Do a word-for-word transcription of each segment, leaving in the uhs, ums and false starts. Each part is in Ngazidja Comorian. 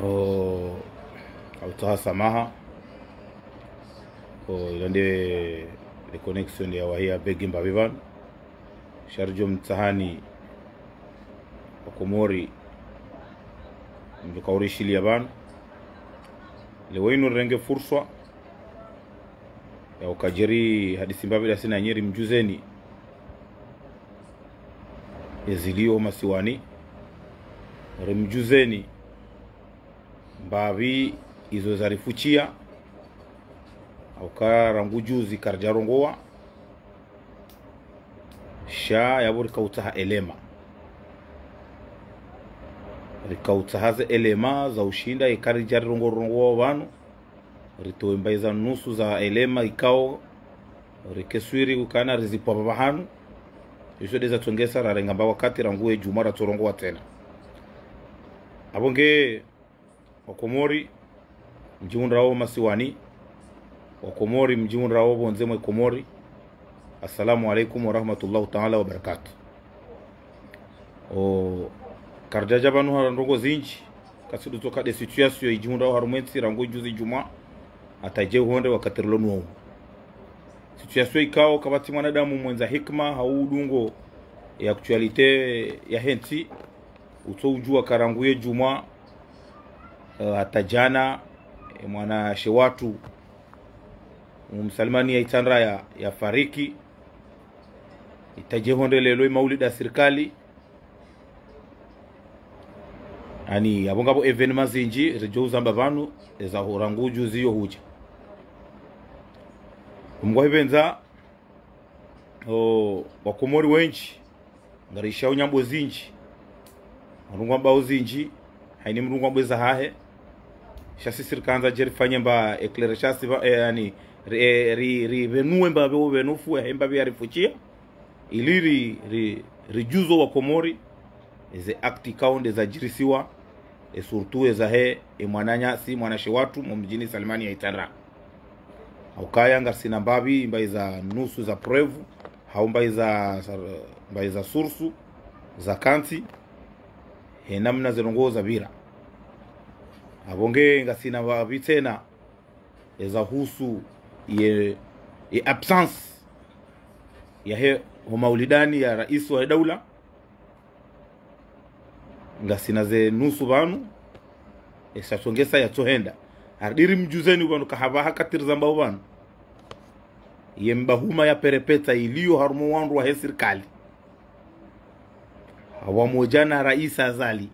O, kautsaha samaha. O, ila nde, nde connexion nde yawahiya begi mbapvi pvanu. Sha ridjo mtsahani Wakomori mdjo kaurishiliya pvanu. Leo inu rirenge furswa ya uka djeri hadisi mbapvi dasi nanyi rimdjuzeni ezilio masiwani. Rimdjuzeni mbapvi izo zarifuchiya. Hauka rangu juzi karidjarongowa. Sha yapvo rikautsaha elema. Rikautsaha ze elema za ushinda ikaridjarirongorongowa pvanu. Ritowe mbapvi za nusu za elema ikao rikeswiri ukana rizipvwa pvapvahanu. Izo ndeza tsongesa rarenga mba wakati rangu ye djumwa ratsorongowa tsena. Apvo nge Wakomori mdjihundrawo masiwani, Wakomori mdjihundrawo pvondze mwe Komori, assalamu alaikum warahmatullahi taala wabarakatuh. O, karidjadja pvanu ha ndrongoo zindji, kasidutsoka nde situation idjihundrawo harumwa entsi rangu juzi djumwa, hata dje uhonde wakati rilo nuwo. Situation ikao kapvatsi mwanadamu mwendza hikima hau udungo ye actualité yahe ntsi, utso udjuwa ka rangu ye djumwa, eh, hata djana, eh, mwanashe watru, Msalimani ya Itsandra ya, yafariki. Hata dje honde lelo imaulida sirikali. Yaani, yapvo ngapvo événement zindji, ridjo uzamba pvanu, eza ho rangu juzi yo hudja. Mngwa hipvendza, o, Wakomori wendji, ngarishiyawo nyambo zindji. Mrungu ambao zindji, haina mrungu ambao eza hahe. Sha sisi rikandza dje rifanye mba éclairage sisi pva, eh, yaani, ri, eh, ri, ripvenuwe mba pvo upvenufu, eh, mba pvo yarifuchiya. Ili ri, ri, ridjuze Wakomori, eze acte ikao nde zadjirisiwa, e surtout ezahe, e mwananyasi, mwanashe watru, mo mdjini Msalimani ya Itsandra. Haukaya ngasina mbapvi, mbapvi za nusu za preuve, hau mbapvi za, za, mbapvi za source, za kantsi, he namna ze ndrongoo zapvira. Apvo nge ngasina mbapvi tsena, eza husu ye, ye absence yahe ho maulidani ya raisi wahe daula. Ngasina ze nusu pvanu, esa tsongesa yatsohenda. Hari ndo rimdjuzeni pvanu ka hapvaha wakati rizambao pvanu. Ye mbahuma ya perepetsa iliyo harumwa wandru wahe sirikali. Hapvwamodja na raisi Azali.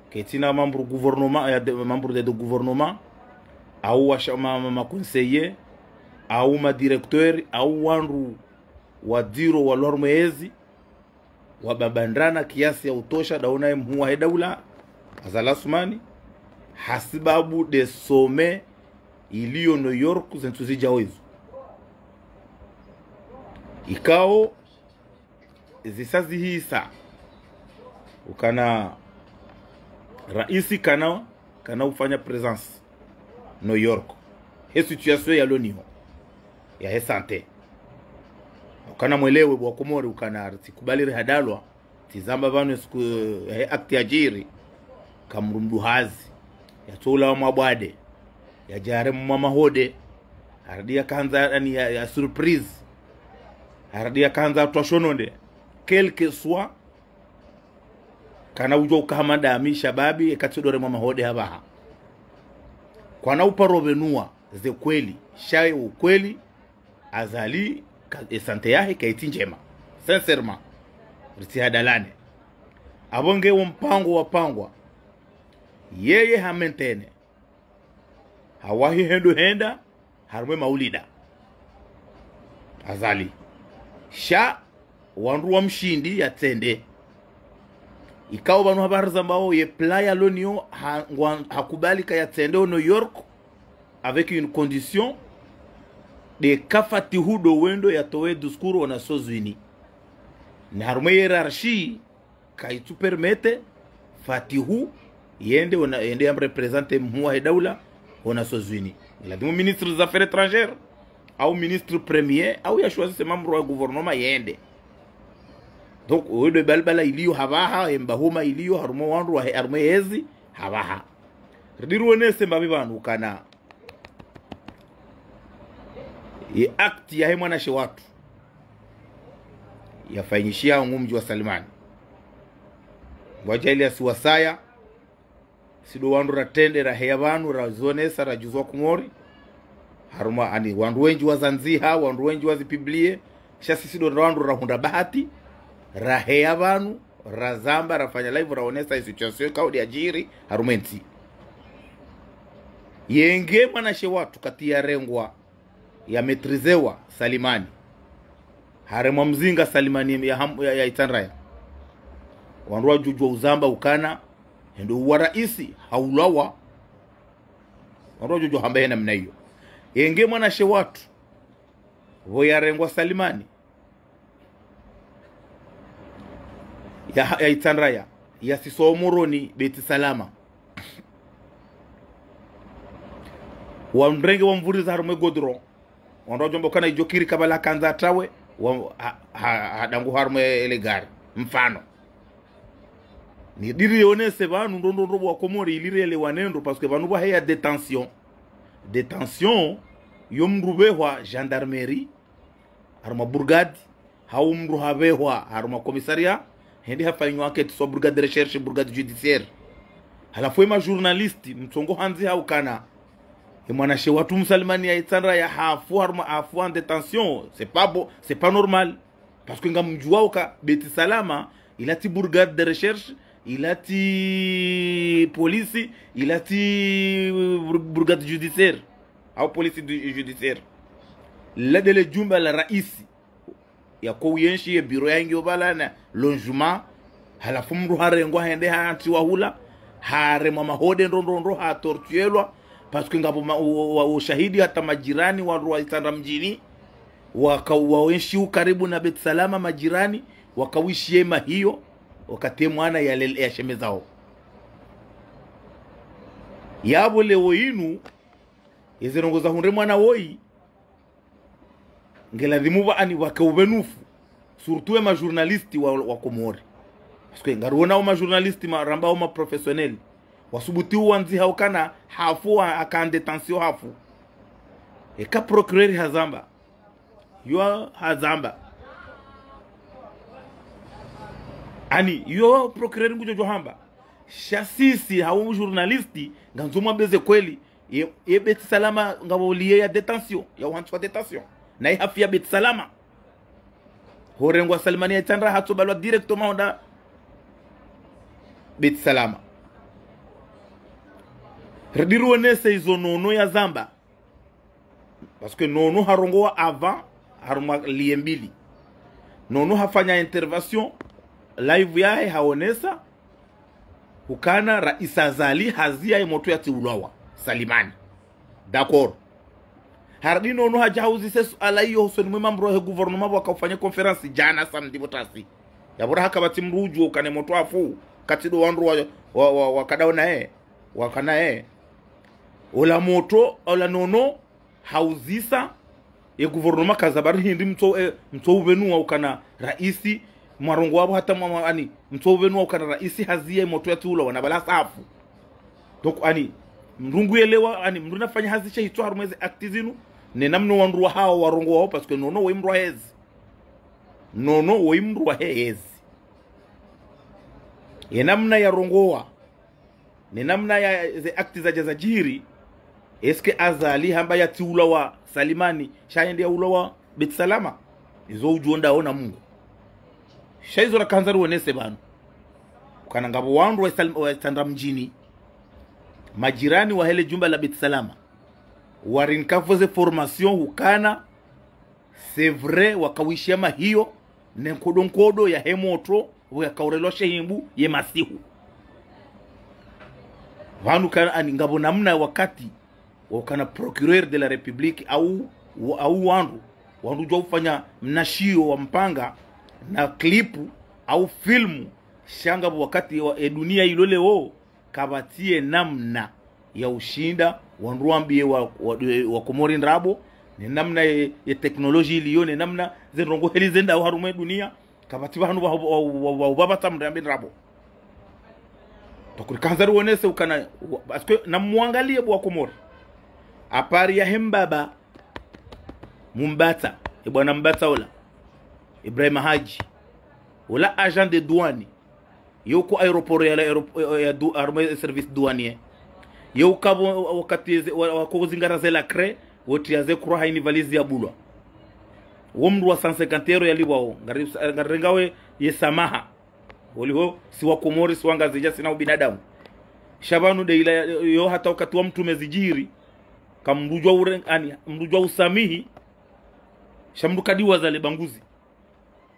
Ketsina membre gouvernement, ya de, membre de, de gouvernement, au washa, ma, ma, ma conseiller, au ma directeur, au wandru wa dziro wa lormezi, wababandrana kiasi ya utosha, ndawo naye mhuu wahe daula, Azali Assoumani, hasibabu nde sommet iliyo New York, ze ntsu zidjao izo. Ikao, zisa zihisa ukana raisi kana, kana ufanya présence New York. He situation yalo niyo, yahe santé. Ukana mwelewe bo Wakomori ukana ritsikubali rihadalwa, tsizamba pvanu siku, eh, he acte yadjiri. Kamrumdu hazi. Yatsoula wa mabwade. Yadjare mwa mahode. Hari ndo yakandza, yaani ya, ya surprise. Hari ndo yakandza twashononde. Quel que soit, kana udjuwa uka hama ndami shababi, eka tsidore mwa mahode hapvaha. Kwana uparo pvenuwa, ze kweli, sha ye ukweli, Azali, ka, e santé yahe, kayitsi ndjema. Sincèrement. Ritsihadalane. Apvo nge wo mpango wapangwa. Yeye ha maintenir. Hawahi hendo henda, harumwa e maulida. Azali. Sha, wandru wamshindi yatsende. Ikao pvanu habari zambao ye plan yalo niyo ha, ngwa, hakubali ka yatsende o New York, avec une condition, nde ka Fatihu ndo wendo yatowe discours o Nations Unies. Ni harumwa hiérarchie, kayitsu permettre Fatihu yende ona, yende yamreprésenter mhuu wahe daula o Nations Unies. Lazimu ministre des Affaires étrangères, au ministre premier, au ya choisir membre wa gouvernement yende. Donc, oyo ndo balbala iliyo hapvaha, ye mbahuma iliyo, harumwa wandru wahe, harumwa yezi, hapvaha. Ridi ruonese mbapvi pvanu ukana ye acte yahe mwanashe watru yafanyishiha ngu mdji wa Salimani. Ngwadja ili yasiwasaya, si ndo wandru ratrende, raheya pvanu, razionesa, radjuzwa Komori. Harumwa ani wandru wendji wazandziha, wandru wendji wazipublie. Sha sisi ndo wandru rahundra bahati, raheya pvanu, razamba, rafanya live, raonesa ye situation ikao ndo yadjiri harumwa entsi. Yenge mwanashe watru kati yarengwa, yamaîtrisewa Salimani, haremwa mzinga Salimani ya, ham- ya, ya Itsandraya. Wandru wadjudjuwa uzamba ukana hende uwa raisi, haulawa. Wandru wadjudjuwa hamba ye namna iyo. Yenge mwanashe watru pvo yarengwa Salimani ya, ya Itsandraya, yasiswa Moroni, Beti Salama. Wamrenge wamvuriza harumwa ye goudron. Wandru wadjomba ukana idjo kiri kabla kandza atrawe, wa, ha, ha, hadangu harumwa ele gari. Mfano. Nidi rionese pvanu ndo ndo ndo wa Komori ili rielewane ndo, parce que pvanu pvaheya détention. Détention yo mndru pvehwa gendarmerie, harumwa brigade, hau mndru hapvehwa harumwa commissariat, hende hafanywa enquête, soit brigade de recherche, brigade judiciaire. Halafu ye majournaliste, mtsongo handziha ukana ye mwanashe watru Msalimani ya Itsandraya hafu harumwa, hafu en détention. C'est pas bon, c'est pas normal. Parce que ngamdjuwa uka Beti Salama, ila tsi brigade de recherche, ila tsi police, ila tsi br- brigade judiciaire, au police du- judiciaire. Lila ndele jumba la raisi. Yako uyenshi ye bureau yahe ngiyo pvala na logement. Halafu mndru harengwa hende hantsiwa hula, haremwa mahode ndo ndo ndo, hatortuelwa. Parce que ngapvo ma- u- u- ushahidi hata majirani wandru wa Itsandra mdjini, waka waenshi ukaribu na Beti Salama, majirani, wakawishiye mahiyo, wakati ye mwana yalel- yashemezao. Yapvo leo inu, yeze ndrongoo za hundre mwana woyi, ngeladhimu pvaani pvake upvenufu, surtout ye majournaliste wa, wa Komori. Parce que ngariwona wo majournaliste ma, ramba wo maprofessionnel, wasubuti uwandziha ukana hafu wa, aka en détention hafu. Eka procureur hazamba, yo hazamba. Ani, yo procureur ngudjo djo hamba. Sha sisi, hau journaliste, ngandzo mwambe ze kweli. Ye, ye Beti Salama ngapvo lieu ya détention, ya uhantsiwa détention. Na ye hafu ya Beti Salama. Horengwa Salimani ya Itsandra, hatsobalwa directement honda Beti Salama. Ridi ruonese izo Nono yazamba. Parce que Nono harongowa avant, harumwa lieu mbili. Nono hafanya intervention, live yahe haonesa ukana raisi Azali haziya ye motro yatsiulwawa Salimani. D'accord. Haridi Nono hadja hauzise suala iyo hosoni mwe mambo he gouvernement pvwaka ufanya conférence djana samedi pvo tasi. Yapvo raha kapvatsi mndru udjuwa ukana ye motro hafu, katsi ndo wandru wa, wa, wa, wakadao naye, wakana ye. Ola motro, ola Nono, hauzisa, ye gouvernement kaza bari hindri mtso, eh, mtso upvenuwa ukana raisi, mwarongowa pvo hata mwa, mwa, ani, mtso upvenuwa ukana raisi haziya ye motro yatsiulwawa na pvala hafu. Donc, ani, mndru nguyelewa, ani, mndru nafanya hazi she hitswa harumwa ze acte zinu, ne namna wandru wahawo warongowawo, parce que Nono woyi mndru wa hezi. Nono woyi mndru wa hezi. Ye namna yarongowa, ne namna ya ze acte zadja zadjiri, est-ce que Azali hamba yatsiulwawa Salimani, sha yende yaulwawa Beti Salama? Izo udjo ndaona Mungu. Sha izo rakandza ruonese pvanu. Ukana ngapvo wandru wa Sal- wa Itsandra mdjini, majirani wahe le jumba la Beti Salama, warinika pvo ze information ukana c'est vrai, wakawishiya mahiyo, ne nkodo nkodo yahe motro, pvo yakaurelwa she himbu ye masihu. Pvanu kana ani ngapvo namna wakati, wakana procureur de la République au, au wandru, wandru djuwa ufanya mnashiyo wa mpanga, na clip, au film, sha ngapvo wakati wa, e dunia ilo leo, kapvatsi ye namna ya ushinda, wandru wambiye wa, wa, wa Komori ndrabo, ne namna ye, ye technologie iliyo, ne namna ze ndrongoo heli zendao harumwa ye dunia, kapvatsi pvahanu pva, pva, pva, pva, pvapvatsa mndru yambe ndrabo. Donc rikandza riwonese ukana, wa-, parce que namwangaliye bo wa Komori. Apari yahe mbaba Mbatsa, e bwana Mbatsa ola, Ibrahim Hadji, ola agent de douane, yo ko aéroport ya la aéro-, ya du-, harumwa service douanier. Yo kabo wakati ze-, wa-, wa-, ko zingara ze la craie, wotriya ze croix hayini valise yabulwa. Wo mndru wa cent cinquante euros yalipvwa wo, ngari-, ngarirengawo ye samaha. Holiho, si wa Komori, si wa Ngazidja, sina ubinadamu. Sha pvanu nde ila, yo hata wakati wa mtrume zidjiri, ka mndru udjuwa ure-, ani, mndru udjuwa usamihi, sha mndru kadiwaza le banguzi.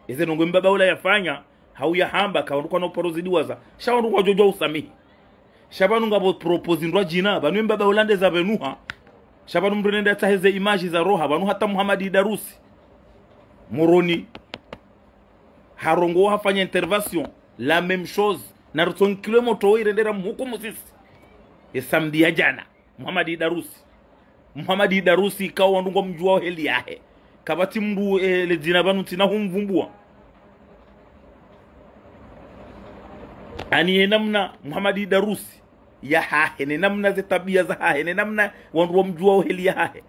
Eze ndrongoo mbaba ula yafanya, hau yahamba, ka wandru kwana uparo zidiwaza. Sha wandru ngwadjo djuwa usamihi. Sha pvanu ngapvo propose ndrwadjina, pvanu mbaba ula nde zapvenuha. Sha pvanu mndru nende atsahe ze image za roha, pvanu hata Muhammad Idarusi Moroni harongowa hafanya intervention, la même chose. Na rutsonkilwe moto irendera mhukumu sisi. E samedi ya djana, Muhammad Idarusi. Muhammad Idarusi ikao wandru ngwamdjuwao heli yahe. Kapvatsi mndru, eh, le dzina pvanu ntsina humvumbua. Ani ye namna Muhammad Idarusi yahahe, ne namna ze tabiya zahahe, ne namna wandru wamdjuwao heli yahahe.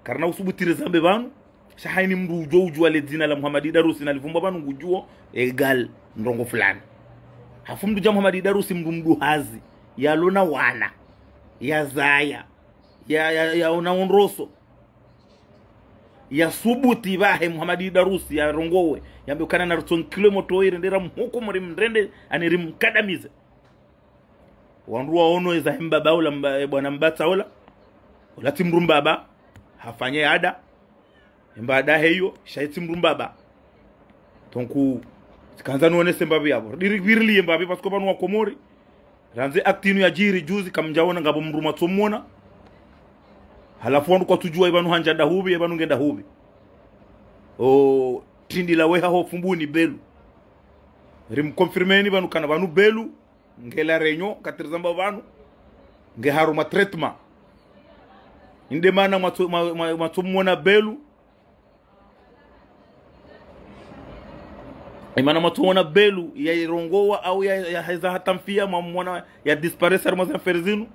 Karina usubuti rizambe pvanu, sha hayini mndru udjo udjuwa le dzina la Muhammad Idarusi nalivumbwa pvanu ngudjuwo, égal, ndrongoo fulani. Hafu mndru dja Muhammad Idarusi mndru mduhazi, yalona wana, yazaya, ya, ya, yaona ondroso. Yasubuti pvahe Muhammad Idarusi yarongowe, yambe ukana na rutsonkilwe moto irendera mhukumu rimrende, ani rimkadamize. Wandru waono eza he mbaba ula mba-, e bwana Mbatsa ula. Ula tsi mndru mbaba, hafanye ada. Emba ada heyo, sha itsi mndru mbaba. Donc, tsikandza niwonese mbapvi yapvo. Diri virili ye mbapvi, parce que pvanu wa Komori. Randzi acte inu yadjiri juzi, kamdjaona ngapvo mndru mwatsomwona. Halafu wandru kwatsudjuwa ipvanu handja ndahupvi, ipvanu nge ndahupvi. O, trindila weha ho Fumbuni Belu. Rimconfirmeni pvanu kana pvanu Belu. Nge La Réunion, katirizamba pvanu. Nge harumwa traitement. Inde mana mwatso-, mwa-, mwa-, mwatsomwona Belu. Imana mwatsomwona Belu, yarongowa au ya, yaheza hata mfiya, mwamwona yadisparaître harumwa ze affaire zinu.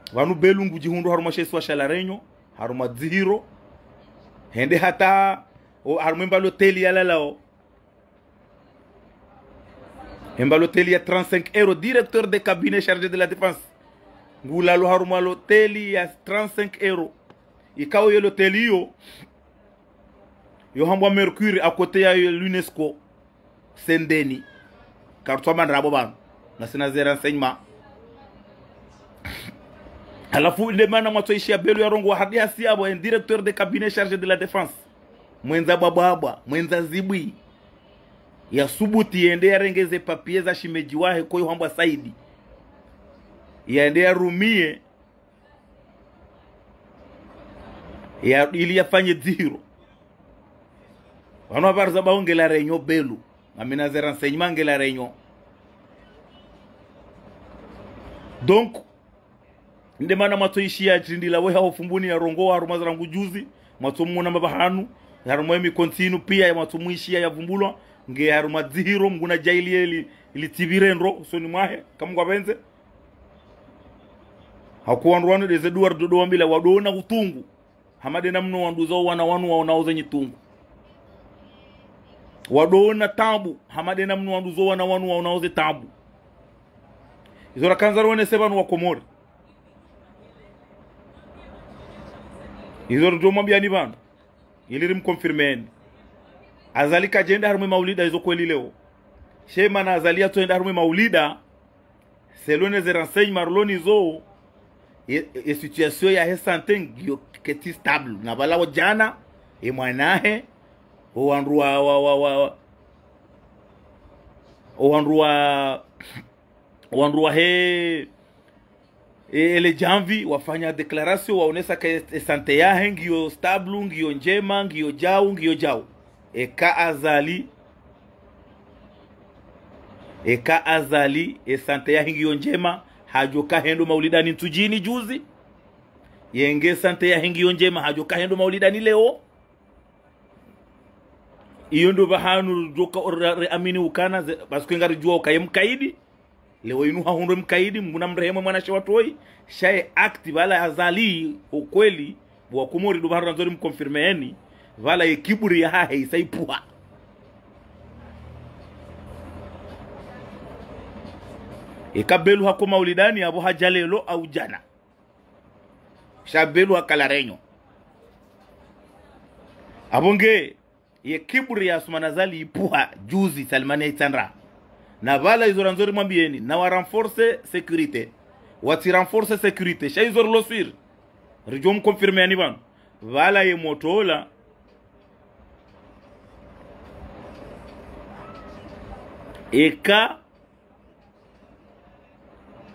Pvanu Belu ngudjihundru harumwa she isiwa sha La Réunion, harumwa dzihiro. Hende hata, o, harumwa emba loteli yalalao. Emba loteli ya trente-cinq euros, directeur de cabinet chargé de la défense. Ngulalo harumwa loteli ya trente-cinq euros. Ikao yo loteli iyo, yo hambwa Mercure à côté ya yo l'UNESCO. Sendeni. Karutswa mandrabo pvanu. Ngasina ze renseignement. Halafu inde mana mwatsoishiya Belu yarongowa hadi hasi yapvo, un directeur de cabinet chargé de la défense. Mwendza bwabwabwa, mwendza zibwi. Yasubuti yende yarenge ze papier za shimedji wahe koyo hambwa Saidi. Yende yarumiye. Ya, ili yafanye dzihiro. Pvanu habari za baho nge La Réunion Belu. Ngamina ze renseignement nge La Réunion. Donc, inde mana mwatsoishiya trindila weha ho Fumbuni yarongowa harumwa za rangu juzi, mwatsomwona mbapvahanu, harumwa emikontsi inu piya mwatsomwishiya yavumbulwa, nge harumwa dzihiro mnguna djaili eli, ili tsipvire ndro, usoni mwahe, kamngwapvendze. Haku wandru wanu ndeze duwa ridodo wambila, wadoona utungu. Hama nde namna wandru zao wana wanu waonao ze nyitungu. Wadoona tabu, hama nde namna wandru zao wana wanu waonao ze tabu. Izo rakandza riwonese pvanu wa Komori. Izo ridjo mwambiyani pvanu. Ili rimconfirmeni. Azali kadjenda harumwa maulida izo kweli leo. She mana Azali yatsoenda harumwa maulida. Selon ze renseignements rilo nazo, e, e, e situation yahe santé ngiyo ketsi stable. Na pvala wo djana, e mwanahe, o wandru wa, wa, wa, wa, o wandru wa, o wandru wahe, e, ele djamvi, wafanya déclaration, waonesa ke e santé yahe ngiyo stable, ngiyo ndjema, ngiyo djau, ngiyo djau. Eka Azali, eka Azali, e santé yahe ngiyo ndjema, hadjoka hendo maulidani ntsudjini juzi. Yenge santé yahe ngiyo ndjema, hadjoka hendo maulidani leo. Iyo ndo pvahanu djoka ora re amini ukana ze, parce que ngaridjuwa ukaye mkaidi. Leo inu hahundre mkaidi, Mngu namrehemu mwanashe watru woyi, sha ye acte pvala Azali, ukweli, bo wa Komori ndo pvahanu randzo rimconfirmeeni, pvala ye kiburi yahahe isa ipvuha. Eka Belu hako maulidani, apvo hadja leo au djana. Sha Belu haka La Réunion. Apvo nge, ye kiburi ya Assoumani Azali ipvuha juzi Salimani ya itsandra. Na pvala izo randzo rimwambieni, na wa renforcer sécurité. Watsi renforcer sécurité. Sha izo rilo sûr. Ridjo mconfirmeeni pvanu. Pvala ye moto ola. Eka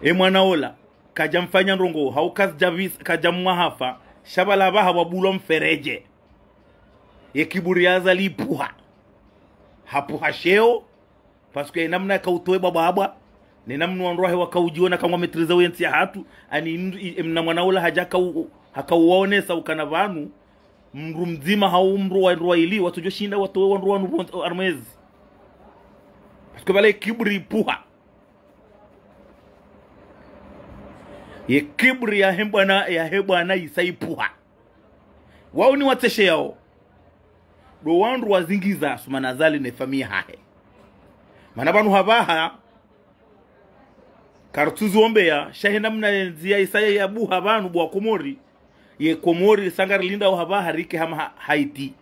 e mwana ola, kadja mfanya ndrongo, hau kazidja pvisa, kadja mwahafa, sha pvala pvaha pvwabulwa mfereje. Ye kiburi ya Azali ipvuha. Hapvuha sheo, parce que ye namna yakautowe bwabwabwa, ne namna wandru wahe wakaudjiona kangwa maîtriser ye ntsi yahatru, ani mndru, i, mna mwana ola hadja hakau-, hakauwaonesa ukana pvanu, mndru mdzima hau mndru wa, wandru waili, watsodjo shinda watowe wandru wanu pvon-, harumwa ezi. Parce que pvala ye kiburi ipvuha. Ye kiburi yahe bwana, yahe bwana isa ipvuha. Wao ni watseshe yao. Ndo wandru wazingiza Assoumani Azali ne famiyi yahahe. Mana pvanu hapvaha, kartsuzi ombeya, sha he namna ye ndziya isa yabuha pvanu bo wa Komori, ye Komori sa ngarilindao hapvaha rike hama Ha-, Haïti.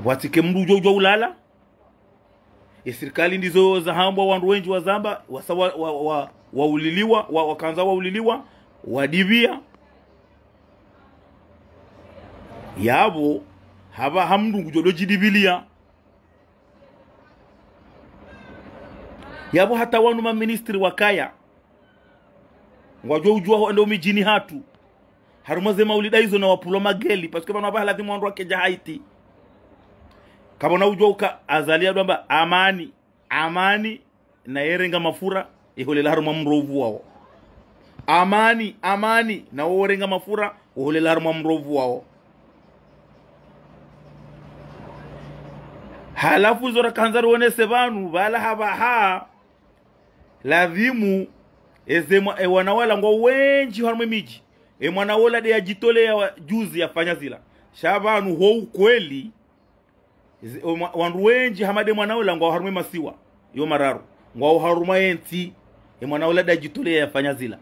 Pvwatsike mndru udjo udjwa ulala, ye sirikali ndizo zahambwa wandru wendji wazamba, wasa wa, wa, wa, wauliliwa, wa, wakandza wauliliwa, wadipviya. Yapvo, hapvaha mndru ngudjo djodipviliya. Yapvo hata wanu maministri wakaya. Ngwadjo udjuwa ho ende omidjini hatru. Harumwa ze maulida izo na wapvulwa mageli, parce que pvanu hapvaha ladhimu wandru wakedja Haïti. Kapvona udjuwa uka Azali yadjo amba amani, amani, na yerenga mafura, iholela harumwa mro upvuwao. Amani, amani, na worenga mafura, uholela harumwa mro upvuwao. Halafu izo rakandza rionese pvanu, pvala hapvaha, ladhimu, eze mwa-, e wana wala ngwao wendji harumwa emidji. E mwana wola nde yadjitoleya wa-, juzi yafanya zila. Sha pvanu ho ukweli, zi-, o mwa-, wandru wendji hama nde mwana wola ngwao harumwa emasiwa yo mararu. Ngwao harumwa yentsi, e mwana wola nde yadjitoleya yafanya zila.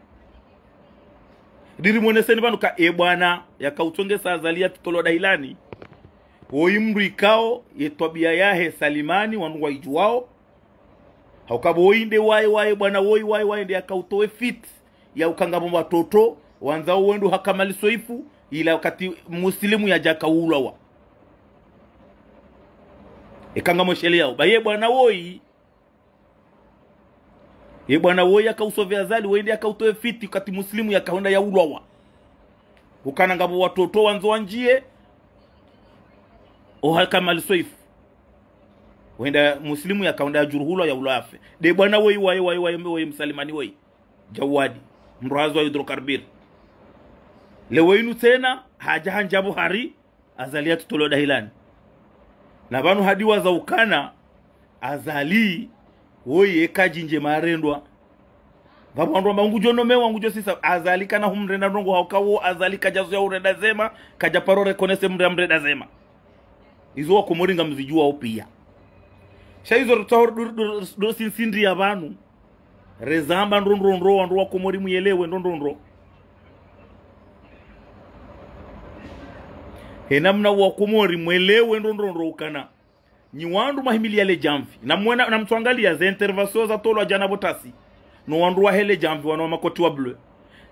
Ndiri mwoneseni pvanu ka e bwana yakautsongesa Azali yatutolwa dahilani. Woyi mndru ikao ye twabiya yahe Salimani wandru ngwaidjuwao. Hauka pvo woyi nde waye, waye, bwana woyi, waye, waye, nde yakautowe fiti ya uka ngapvo watoto wandzao wende ha Kamali Soifu, ila wakati Muslimu yadja kaulwawa. Eka ngamwesheleyao. Ba ye bwana woyi, ye bwana woyi yakausove Azali, woyi nde yakautowe fiti wakati Muslimu yakahwenda yaulwawa. Ukana ngapvo watoto wandzo wandjiye oha Kamali Soifu. Wenda Muslimu yakahwenda yadjuruhulwa, yaulwa, yafe. Nde bwana woyi, waye, waye, waye, woyi Msalimani woyi. Jawadi. Mndru hazwa hydrocarbure. Leo inu tsena, hadja handja pvo hari, Azali yatutolwa dahilani. Na pvanu hadiwaza ukana, Azali, woyi eka djindje marendwa. Ngapvo wandru wamba ngudjo nomewa, ngudjo sisa, Azali kana humrenda ndrongo hauka wo, Azali kadjazoweya urenda zema, kadjaparo reconnaître mndru yamrenda zema. Izo Wakomori ngamzidjuwao piya. Sha izo rutsaho ndo, ndo, ndo sinsindri ya pvanu. Rezamba ndo ndrongoo, wandru Wakomori mwelewe ndo ndrongoo. He namna Wakomori mwelewe ndo ndrongoo ukana. Nyi wandru mwahimiliya le djamvi. Na mwena, na mtsuangaliya ze intervention zatolwa djana pvo tasi. No wandru wahe le djamvi wanu wa makoti wa bleu.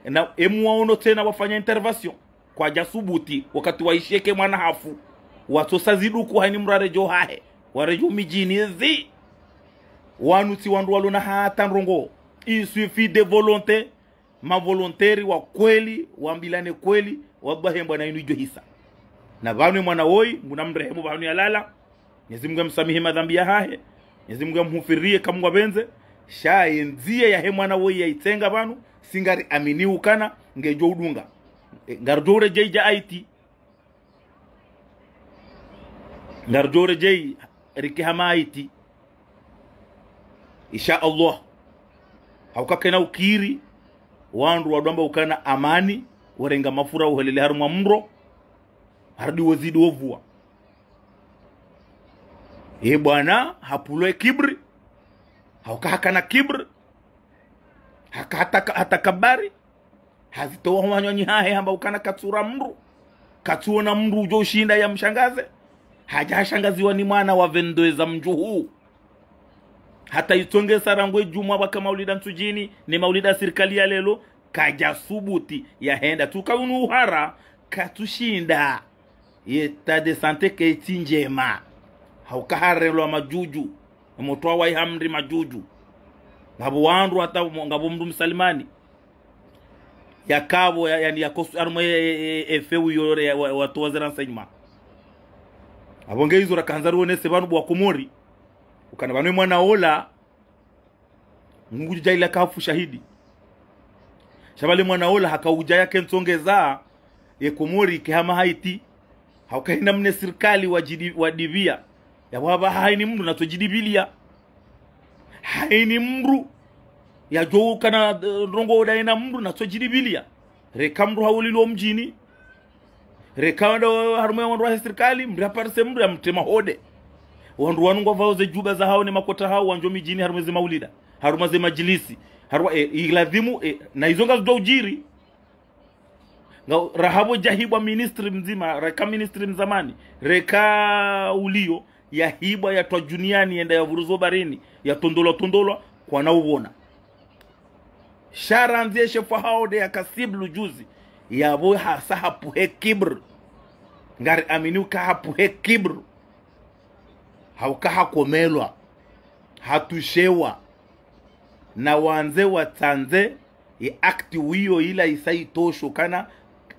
Na emu waono tsena wafanya intervention. Kwadja subuti, wakati waisheke mwana hafu. Watsosa ziduku hayini mndru yaredjeyi hahe. Waredjeyi midjini zi. Wanu tsi wandru walo na hata ndrongoo. Il suffit de volonté. Ma volontaires wa kweli, wambilane kweli, wadhwahembwa na inu idjo hisa. Na pvanu e mwana woyi, Mngu namrehemu pvanu yalala. Mwenyezi Mngu yamsamihi madhambi yahahe. Mwenyezi Mngu yamhufiriye kamwe ngwapvendze. Sha ye ndziya yahe mwana woyi yaitsenga pvanu, si ngari amini ukana, ngedjo udunga. E, ngaridjo uredjeyi dja Haïti. Ngaridjo uredjeyi rike hama Haïti. Insha Allah. Hauka kena ukiri, wandru wadjo amba ukana amani, warenga mafura uhelele harumwa mro, harudi wozidi wovua. Ye bwana, hapvulwa ye kibri, hauka hakana kibri, haka hataka-, hatakabari, hazitowa ho wanywani hahe hamba ukana katsura mndru. Katsuona mndru udjo ushinda yamshangaze. Hadja hashangaziwa ni mwana wa vingt-deux za mdjuhu. Hata itsonge sa rangu ye djumwa pvwaka maulida Ntsudjini, ne maulida sirikali ya lelo, kadja subuti yahenda. Tsuka unu uhara, katsushinda. Ye état de santé ketsi ndjema. Hauka harelwa madjudju. Motro wa ihamri madjudju. Ngapvo wandru hata mo-, ngapvo mndru msalimani. Yakapvo ya, yani yakosu, harumwa e, e, e, e feu yore ya, wa, watowa ze renseignement. Apvo nge izo rakandza rionese pvanu bo wa Komori. Ukana pvanu ye mwana ola. Mungu djaila kafu shahidi. Sha pvale mwana ola haka udja yake ntsongeza, ye Komori ke hama Haiti. Hauka hina mne sirikali wadjidi-, wadivia. Yapvo hapvaha haini mndru natsodjidivilia. Haini mndru. Yadjo ukana, eh, ndrongo uda ina mndru natsodjidivilia. Reka mndru haulilwa mdjini. Reka wandru harumwa wandru wa sirikali, mndru yaparise mndru yamtrema hode. Wandru wanu ngwavao ze djuba zahao ne makoti yahao, wandjo midjini harumwa ze maulida, harumwa ze madjilisi, harumwa, e, ilazimu, e, na izo ngazidjo udjiri. Nga, rahapvo djahibwa ministri mdzima, reka ministri mzamani, reka ulio, yahibwa yatwa djuniani, yenda yavuruzwa barini, yatondolwa tondolwa, kwana uvona. Sha randzi ye shefu hao nde yaka cible juzi. Yapvo hasa hapvuhe kibri. Ngari amini uka hapvuhe kibri. Hauka hakomelwa. Hatushewa. Na wandze watsandze, ye acte wiyo ila isa itosho kana,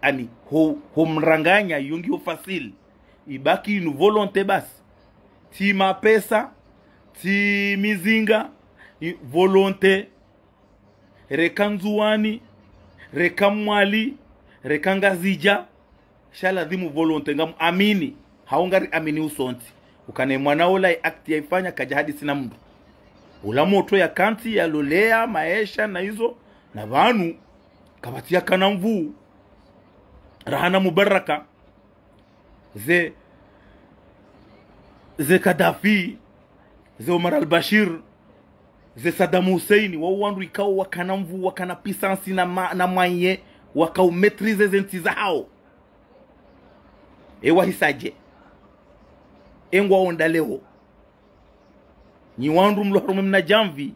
ani, ho, ho mranganya yungi yo facile. Ibaki inu volonté basi. Tsi mapesa, tsi mizinga, i, volonté. Reka Ndzuwani, reka Mwali, reka Ngazidja, sha lazimu volonté, ngamu amini, hau ngari amini usontsi. Ukana ye mwana ola ye acte yaifanya kadja hadisi na mndru. Ula motro yakantsi, yalolea, maesha, na izo, na pvanu, kapvatsi yakana nvuu, rahana Mubaraka, ze, ze Kadhafi, ze Omar al-Bashir, ze Saddam Hussein, wao wandru ikao wakana nvuu, wakana puissance na ma-, na moyens, wakao maîtriser ze ntsi zahao. E wahisadje. E ngwao nda leo. Nyi wandru mlo harumwa mna djamvi,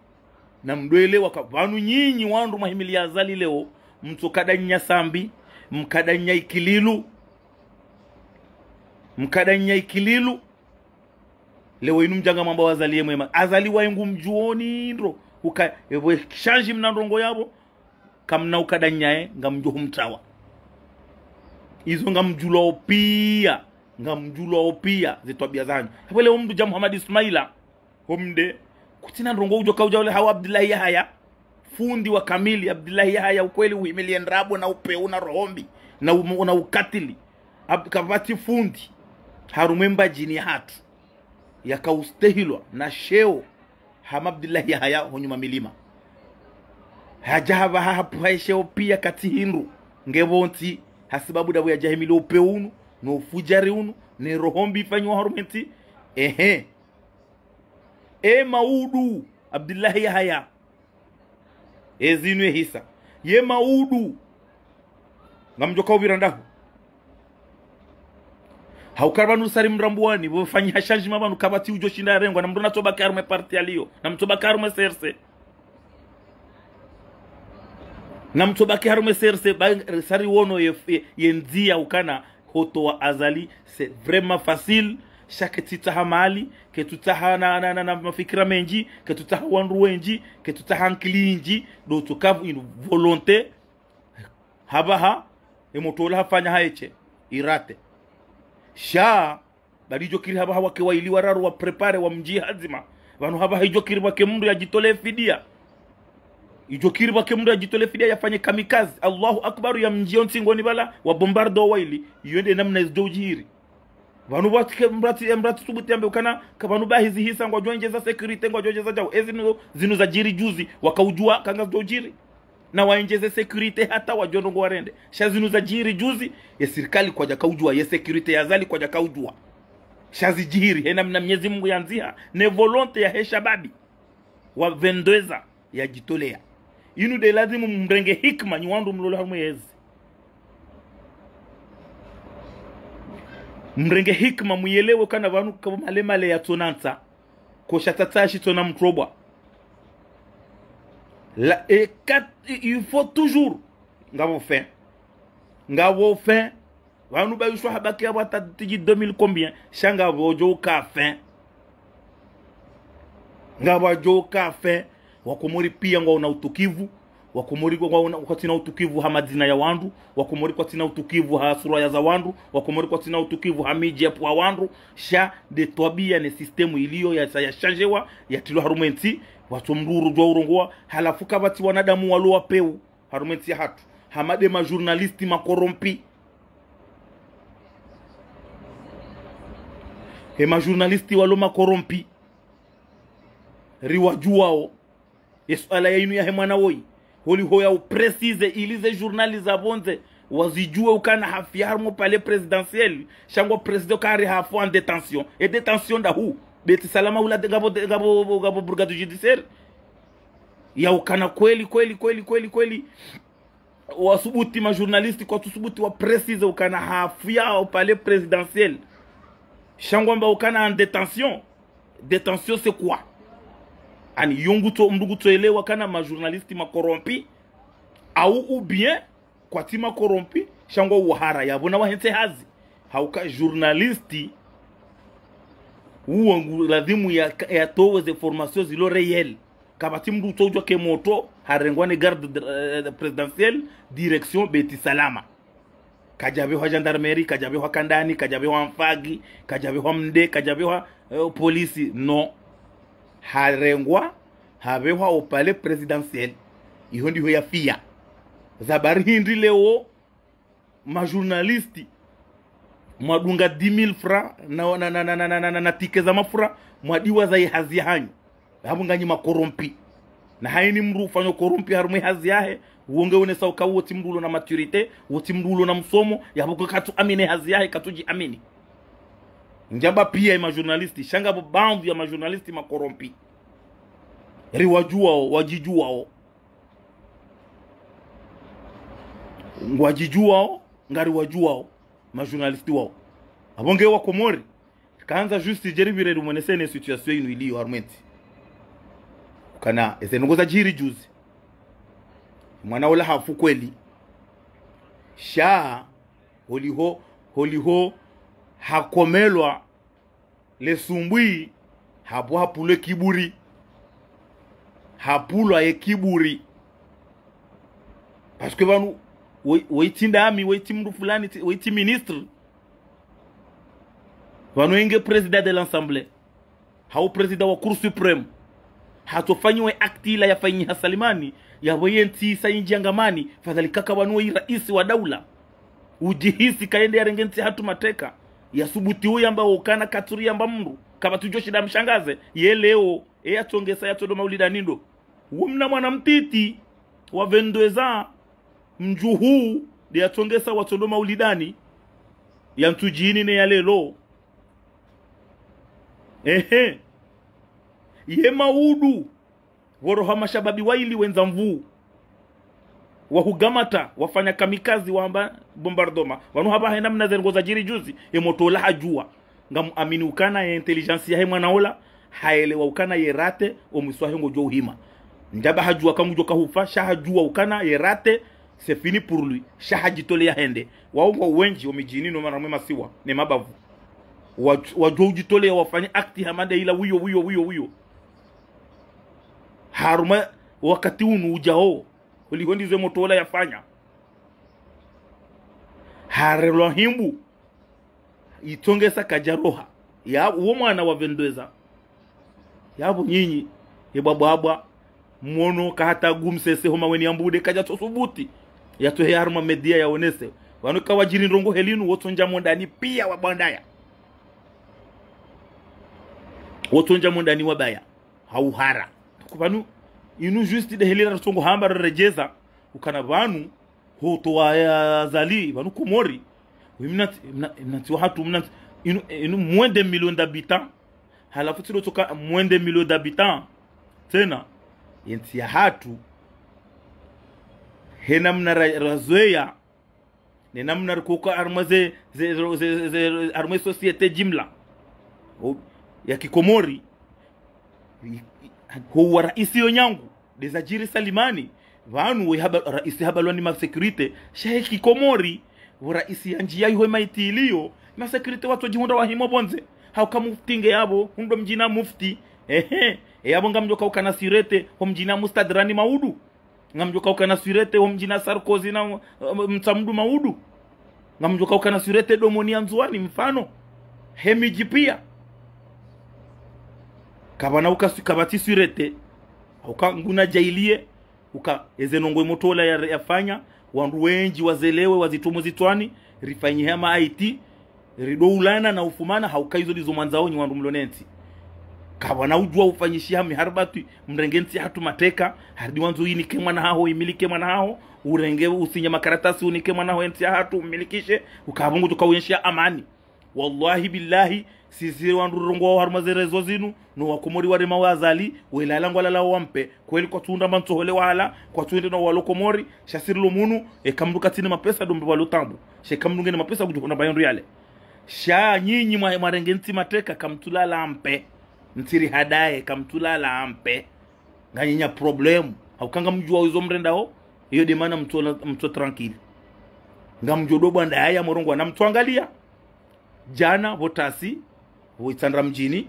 na mdwele waka pvanu nyinyi wandru mwahimili ya Azali leo, mtsokadanya Sambi, mkadanya Ikililu, mkadanya Ikililu. Leo inu mdjanga mwamba wa Azali ye mwema. Azali waye ngu mdjuoni ndro, uka, ewe shandji mna ndrongo yapvo, kamna ukadanya ye, ngamdjo humtrawa. Izo ngamdjulwao pia, ngamdjulwao pia, ze twabia zanyu. Hapvo leo mndru dja Muhammad Ismaila, homde, kutsina ndrongo udjo kaudja ule hau Abdillahi Yahaya, fundi wa kamili, Abdillahi Yahaya ukweli uhimili ye ndrabo na upeu na roho mbi, na u-, na ukatili. Ab-, kapvatsi fundi, harumwa e Mbadjini yahatru. Yakaustehilwa na sheo hama Abdillahi Yahaya ho nyuma milima. Hadja hapvaha hapvuha ye sheo pia katsi hindru. Nge pvontsi, hasibabu ndapvo yadja himili upeu unu, no ufudjari unu, ne roho mbi ifanyiwa harumwa e ntsi. Ehe. E maudu, Abdillahi Yahaya. Ezinu ehisa. Ye maudu. Ngamdjo kaupvira ndahu. Hauka pvanu sari mrambuwani, pvo fanyiha changement pvanu kapvatsi udjo shinda yarengwa, na mndru natsobaki harumwa e parti yaliyo, na mtsobaki harumwa e C R C. Na mtsobaki harumwa e C R C, ba, sari wono ye, ye, ye ndzia ukana, hotowa Azali, c'est vraiment facile. Sha ketsutsaha mali, ketsutsaha na, na, na, na mafikira mendji, ketsutsaha wandru wendji, ketsutsaha nkili nyindji, ndo tsokavu inu volonté. Hapvaha, e motro ola hafanya haeshe, irate. Sha, bali idjo kiri hapvaha wake waili wararu wa préparer wa mdji hadzima. Pvanu hapvaha idjo kiri pvwake mndru yadjitolee fidia. Idjo kiri pvwake mndru yadjitolee fidia yafanye kamikaze. Allahu Akbar ya mdji yo ntsingoni pvala wa bombarder waili. Iyo nde namna izidjo udjiri. Pvanu pvwatike mrati, mrati subuti yambe ukana, ka pvanu bahi zihisa ngwadjo endjeza sécurité, ngwadjo endjeza djau. Ezi zinu, zinu zadjiri juzi, wakaudjua, kangazidjo udjiri. Na waendjeze sécurité hata wadjo ndrongo warende. Sha zinu zadjiri juzi, ye sirikali kwadjakaudjua, ye sécurité ya Azali kwadjakaudjua. Sha zidjiri, hena mna Mnyezi Mungu yandziha, ne volonté yahe shababi. Wa vingt-deux ans, yadjitolea. Inu nde lazimu mrenge hikima, nyi wandru mlolo harumwa yezi. Mrenge hikima, muyelewe kana pvanu ka male male yatsonantsa. Kosha tsatsa shitsona mtrobwa. La, e kat-, il faut toujours. Ngapvo fin. Ngapvo fin. Pvanu pvayishwa habaki yapvo hata tiji deux mille combien. Sha ngapvo djo uka fin. Ngapvo djo uka fin. Wakomori pia ngwaona utukivu. Wakomori ngwaona, kwatsina utukivu ha madzina ya wandru. Wakomori kwatsina utukivu ha sura ya za wandru. Wakomori kwatsina utukivu ha midji ya pvwa wandru. Sha nde twabia ne système iliyo ya, ya shandjewa, yatrilwa harumwa entsi, watso mdru djwa urongoa, halafu kapvatsi wanadamu walo wapeu, harumwa entsi yahatru. Hama nde ma journalistes ma corrompus. He ma journalistes walo ma corrompus. Riwadjuwao. Ye suala ya inu yahe mwana woyi. Holiho ya upréciser ili ze journal za pvondze wazidjuwe ukana hafiya harumwa palais présidentiel. Sha ngwa président kari hafu en détention. E détention ndahu? Beit Salam ula de ngapvo, ngapvo, ngapvo brigade judiciaire. Ya ukana kweli, kweli, kweli, kweli, kweli. Wasubuti ma journalistes kwatsusubuti wa préciser ukana hafiya o palais présidentiel. Sha ngwamba ukana en détention. Détention c'est quoi? Ani yo ngutso, mdru ngutsoelewa kana ma journalistes ma corrompus, au ou bien kwatsi ma corrompus, sha ngwao uhara yapvo na wahentsi hazi. Hauka journaliste, uwo ngu lazimu ya, yatowe ze informations zilo réelles. Kapvatsi mdru utsodjwa ke moto, harengwa ne garde, euh, présidentielle, direction Beit Salam. Kadjapvehwa gendarmerie, kadjapvehwa kandani, kadjapvehwa mfagi, kadjapvehwa mde, kadjapvehwa, eh, polisi, non. Harengwa, hapvehwa o palais présidentiel. Iho ndiho yafiya. Za bari hindri leo, ma journalistes, mwadunga dix mille francs na, na, na ticket za mafura, mwadiwa za ye hazi yahanyu. Hapvo nganyi ma corrompus. Na haini mdru ufanya corrompus harumwa ye hazi yahe, uwo nge wonesa uka uwo tsi mdru ulo na maturité, uwo tsi mdru ulo na msomo, yapvo ko katsu amini hazi yahe, katsudji amini. Ndjamba pia ye ma journalistes, sha ngapvo baadhwi ya ma journalistes ma corrompus. Riwadjuwao, wadjidjuwao. Ngwadjidjuwao, ngariwadjuwao, ma journalistes wao. Apvo nge wa Komori, kandza juste djeripvire rimwonese ne situation inu iliyo harumwa entsi. Ukana, eze ndrongo zadjiri juzi. Mwana ula hafu kweli. Sha, holiho, holiho, hakomelwa le sumbwi, hapvo hapvulwe kiburi. Hapvulwa ye kiburi. Parce que pvanu, we, we tsi ndami, we tsi mdru fulani, tsi, we tsi ministre. Pvanu enge président de l'Assemblée. Hau président wa Cour suprême. Hatsofanyiwa acte ila yafanyiha Salimani, yapvo ye ntsi isa indji ya ngamani, fadhali kaka pvanu we raisi wa daula. Udjihisi kayende yarenge ntsi yahatru mateka. Yasubuti uyamba ukana katsuri yamba mdru. Kapvatsudjo shinda mshangaze. Ye leo, e yatsongesa yatsodo maulidani ndo. Uwo mna mwana mtiti, wa vingt-deux ans, mdjuhu, nde yatsongesa watsodo maulidani. Ya ntsudjini ne ya lelo. Ehe. Ye maudu. Pvoroha mashababi waili wendza nvuu. Wahugamata, wafanya kamikaze, wahamba bombardement. Pvanu hapvahe namna ze ndrongo zadjiri juzi, ye moto ola hadjuwa. Ngamuamini ukana ye intelligence yahe mwana ola, haelewa ukana ye rate, omwiso wahe ngodjo uhima. Ndjaba hadjuwa ka ngudjo kahufa, sha hadjuwa ukana ye rate, c'est fini pour lui. Sha hadjitolea hende. Wao ngwao wendji, omidjini, no maramwe masiwa, ne mabavu. Wa-, wadjo udjitolea wafanye acte hama nde ila wiyo, wiyo, wiyo, wiyo. Harumwa wakati unu udjao, holiho ndizo ye moto ola yafanya. Harelwa himbu. Itsongesa kadjaroha. Ya, uwo mwana wa vingt-deux ans. Yapvo nyinyi, ye bwabwabwa, mwono kahata gumsese homa weni ya mbude kadjatsosubuti. Yatsohe harumwa média yaonese. Pvanu kawadjiri ndrongo heli inu, wotsondja mondani pia wabwandaya. Wotsondja mwendani wabaya. Hauhara. Kupvanu, inu juste de heli ratsongo hamba raredjeza. Ukana pvanu, hotowa ya Azali, pvanu Komori. Wi mna ntsi, mna, mna ntsi wahatru, mna ntsi, inu, inu moins de million d'habitants. Halafu tsi ndo tsoka moins de million d'habitants. Tsena, yentsi yahatru, hena mna ra-, razweya, nena mna rikuka harumwa ze, ze, ze, ze, ze, harumwa société jimla. O, ya kikomori. I, i, ho wa raisi yo nyangu. Deza djiri Salimani. Pvanu we haba, raisi habalwa ni ma sécurité. Sha he kikomori. Wo raisi yandjiya iho maiti iliyo. Ma sécurité watsodjihundra wahimo pvondze. Hauka mufti nge yapvo. Hundro mdjini mufti. Ehe. E yapvo ngamdjoka ukana sûreté. Ho mdjini mustadrani maudu. Ngamdjoka ukana sûreté, ho mdjini Sarkozy na, eh, Mtsamdu maudu. Ngamdjoka ukana sûreté domoni ya Ndzuwani mfano. He midji piya. Kapvana uka su-, kapvatsi sûreté. Uka nguna djahiliye. Uka eze ndrongoo Motola ya, yafanya. Wandru wendji wazelewe, wazitrumu zitswani. Rifanyihe ma I T. Ridoulana na ufumana hauka izo ndizo mwandzao nyi wandru mlo nentsi. Kapvana udjuwa ufanyishiha miharibatwi, mrenge ntsi yahatru mateka, haridi wandzo inike mwana haho, imilike mwana haho, urenge usinye makaratasi unike mwana haho entsi yahatru, umilikishe, ukapvo ngudjo kauyenshiya amani. Wallahi billahi, sisi wandru rongowa harumwa ze réseaux zinu, no wakomori warema wa Azali, welala ngwalala wampe, kweli kwatsuhundra mantsohole wahala, kwatsuhundra na walo Komori, sha sirilo munu, eka mndru katsina mapesa ndo mbe walo tabu. Sha eka mndru ngena mapesa kudjuhundra mbayo ndru yale. Sha nyinyi mwa, mwarenge ntsi mateka, kamtsulala mpe. Ntsiri hadaye, kamtsulala mpe. Nganyi na problème. Hauka ngamdjuwa izo mrendao, iyo de mana mtso, mtso tranquille. Ngamdjo do bwanda yaya morongo na mtsoangaliya. Djana, pvo Tasi, pvo Itsandra mdjini,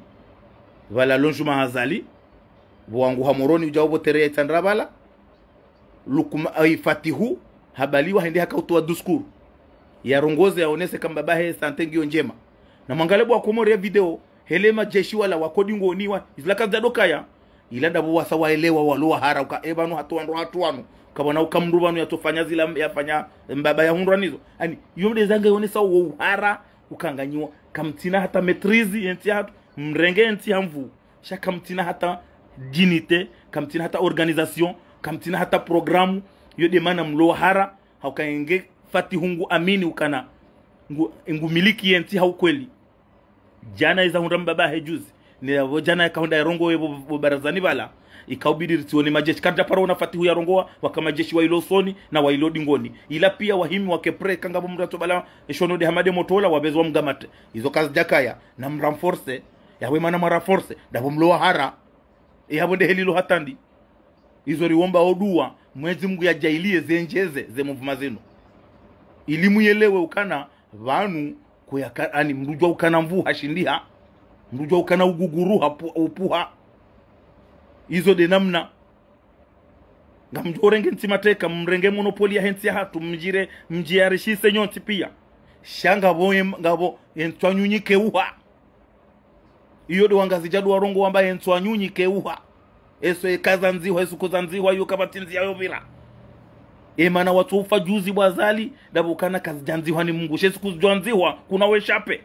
pvala lodjuma Azali, pvo wangu ha Moroni udjao pvo terrain ya Itsandra pvala, Lukuma, ai, Fatihu, habaliwa hende hakautowa discours. Yarongoze yaonese kamba bahe santé ngiyo ndjema. Na mwangale pvo wakomori ye video, hele majeshi wala wako dingoni wa, izila kazidjadokaya, ila ndapvo wasa waelewa walo wahara uka, e pvanu hatru wandru hatru wanu. Kapvana uka mndru pvanu yatsofanya zila yafanya mbaba yahundrwa nizo. Ani, iyo mdeza nge yonesa wo uhara, uka nganyiwa. Kamtsina hata maîtrise yentsi yahatru, mrenge yentsi ha nvu. Sha kamtsina hata dignité, kamtsina hata organisation, kamtsina hata programme, iyo de mana mlo wahara, hauka enge Fatihu ngu amini ukana, ngu, ngu miliki yentsi ha ukweli. Djana iza hundra mbaba he juzi. Ni yapvo djana yakahundra yarongowe pvo, pvo barazani pvala. Ikaubidi ritsione majeshi. Karidja paro ona Fatihu yarongowa, waka majeshi wa ilo usoni, na wa ilo dingoni. Ila piya wahimi wake prêt, kangapvo mndru atsobala, eshono de Hamade Motola, wapveze wamgamate. Izo kazidjakaya, na mrenforce, yawe mana mwarenforce, ndapvo mlo wahara. E yapvo nde helilo hatandi. Izo riomba oduwa, Mwenyezi Mungu yadjaaliye zendjeze, ze mouvement zinu. Ili muyelewe ukana, pvanu, kuyaka, ani, mndru udjuwa ukana nvu hashindiha, mndru udjuwa ukana uguguru hapu-, upuha. Izo de namna. Ngamdjo renge ntsi mateka, mrenge monopole yahe ntsi yahatru, mdjire, mdjiyarishise nyontsi piya. Sha ngapvo em-, ngapvo entswanyunyi keuha. Iyo de wangazidja do warongowa amba entswanyunyi keuha. Eso eka zandzihwa, eso kuzandzihwa, iyo kapvatsi ndziya yopvira. E mana watso ufa juzi pvo Azali, ndapvo ukana kazidjandzihwa ni Mungu. She siku zidjoandzihwa, kuna we shape.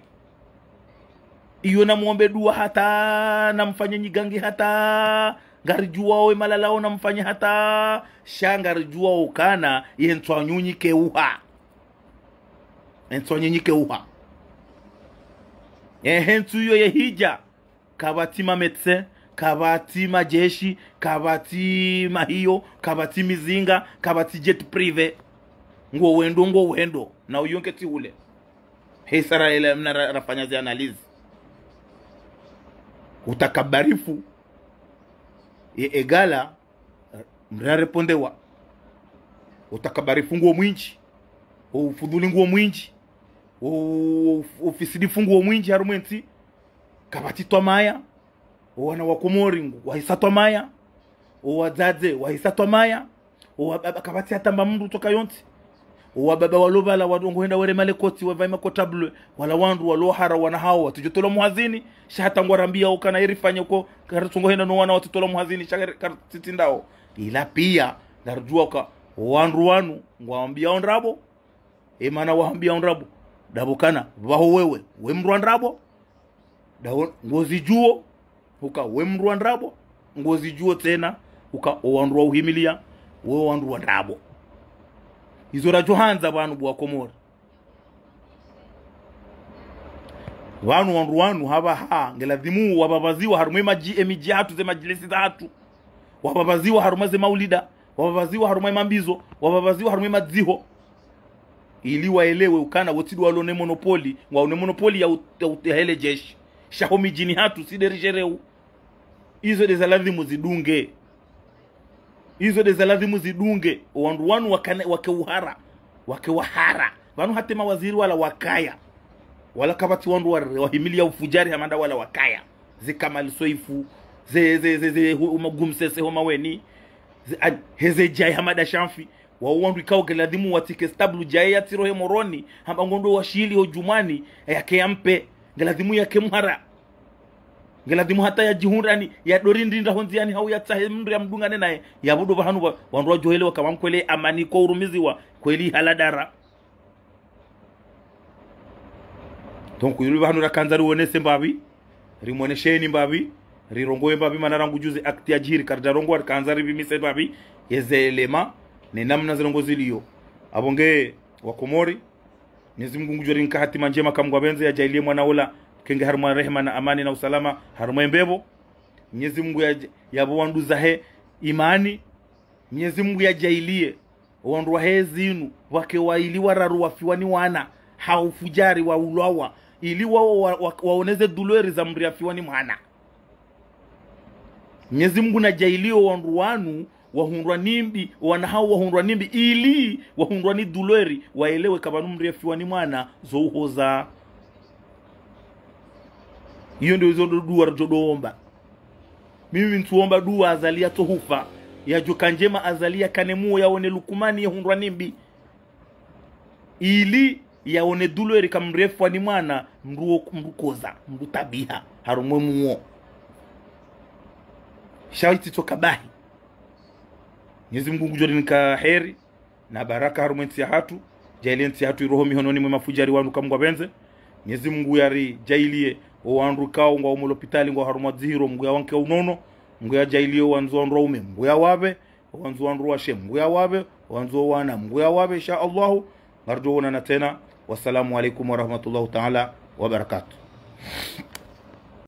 Iyo na muombe duwa hata, na mfanye nyigangi hata, ngaridjuwao we malalao na mfanye hata, sha ngaridjuwao ukana, ye entswanyunyi keuha. Entswanyunyi keuha. Ehe, ntsu iyo yehidja. Kapvatsi ma médecin, kapvatsi majeshi, kapvatsi mahiyo, kapvatsi mizinga, kapvatsi jet privé. Ngo wendo, ngo wendo. Na uyo nketsi hule. He Israel mna ra-, rafanya zi analyse. Utakabarifu. Ye egala, mndru yarepondewa. Utakabarifu nguwo mwindji. Ufudhuli nguwo mwindji. U-, uf-, ufisidifu nguwo mwindji harumwa entsi. Kapvatsi twamaya. Owana wa Komori ngu, wahisa twamaya. Owadzadze, wahisa twamaya. Owababa, kapvatsi hata mba mndru tsoka yontsi. Owababa walo pvala, wadongo henda were malekotsi, wavae makotable. Wala wandru walo hara wana hawo, watsudjotolwa muhazini. Sha hata ngwarambiya ukana irifanye ko, karitsongo henda no wana watsutolwa muhazini, sha kar-, karitsitsindao. Ila piya, ngaridjuwa uka, owandru wanu, ngwawambiyao ndrabo. E mana wahambiyao ndrabo. Ndapvo ukana, pvaho wewe, we mndru wa ndrabo. Ndapvo, ngozidjuwo. Uka we mndru wa ndrabo, ngozidjuo tsena, uka o wandru wa uhimilia, we wandru wa ndrabo. Izo radjo handza pvanu bo wa Komori. Pvanu wandru wanu hapvaha, ngeladhimu wapvapvaziwa harumwa emadji, emidji yahatru, ze madjilisi zahatru. Wapvapvaziwa harumwa ze maulida, wapvapvaziwa harumwa emambizo, wapvapvaziwa harumwa emadziho. Ili waelewe ukana, wo tsi ndo walo ne monopoli, ngwao ne monopoli ya ut-, ya ut-, ya hele jeshi. Sha ho midjini hatru, tsi nde ridjereo. Izo nde za ladhimu zidunge. Izo nde za ladhimu zidunge. O wandru wanu wakane, wake uhara. Wake wahara. Pvanu hata emawaziri wala wakaya. Wala kapvatsi wandru wa, wahimilia ufudjari hama nda wala wakaya. Ze Kamal Soifu. Ze, ze, ze, ze, hu-, uma Gumsese ho Maweni. Ze, an-, heze Djae hama nda Shanfi. Wao wandru ikao ngeladhimu watsike stable Djae ya tsi rohe Moroni. Hamba ngondo washili ho Djumwani. Yake yampe. Ngeladhimu yake mhara. Ngeladhimu hata yadjihundrani, yadori ndrindra ho ndziani hau yatsahe mndru yamdungane naye. Yapvo ndo pvahanu pva, wandru wadjoelewa kama mkweli amani ko urumiziwa, kweli haladara. Donc, yulu pvahanu rakandza riwonese mbapvi, rimwonesheni mbapvi, rirongowe mbapvi, mana rangu juzi acte yadjiri, karidja rongowa rikandza ripvimise mbapvi, yeze élément, ne namna zirongo ziliyo. Apvo nge wa Komori, Mnyezi Mungu ngudjo rinika hatima ndjema kamwe ngwapvendze, yadjaaliye mwana ola, kenge harumwa rehema na amani na usalama, harumwa embepvo. Mnyezi Mungu yadj-, yapvo wandru zahe imani. Mnyezi Mungu yadjaaliye wandru wahe zinu, wake waili wararu wafiwa ni wana, ha ufudjari waulwawa, ili wao wa, wa, waoneze douleur za mndru yafiwa ni mwana. Mnyezi Mungu nadjaaliye wandru wanu, wahundrwa ni mbi, wana hao wahundrwa ni mbi, ili wahundrwa ni douleur, waelewe ka pvanu mndru yafiwa ni mwana, zo uhoza. Iyo ndo izo ndo dua ridjo ndo omba. Mimi ntsuomba dua Azali yatsohufa, yadjoka ndjema Azali yakane muo yaone Lukumani yahundrwa ni mbi. Ili yaone douleur ka mndru yafiwa ni mwana, mndru wo, mndru koza, mndru tabiha, harumwa emuo. Sha itsi tsoka bahi. Mnyezi Mungu ngudjo rinika heri na baraka harumwa entsi yahatru, djaaliye entsi yahatru iroho mihononi mwe mafudjari wanu kamwe ngwapvendze. Mnyezi Mungu yaridjaaliye, o wandru kao ngwao mo lopitali, ngwao harumwa dzihiro, Mungu yawanike unono, Mungu yadjaaliye wandzo wandru waume, Mungu yawapve, wandzo wandru washe, Mungu yawapve, wandzo wana, Mungu yawapve, insha Allahu. Ngaridjo wonana tsena. Wassalamu alaikum warahmatullahi taala wabarakatuh.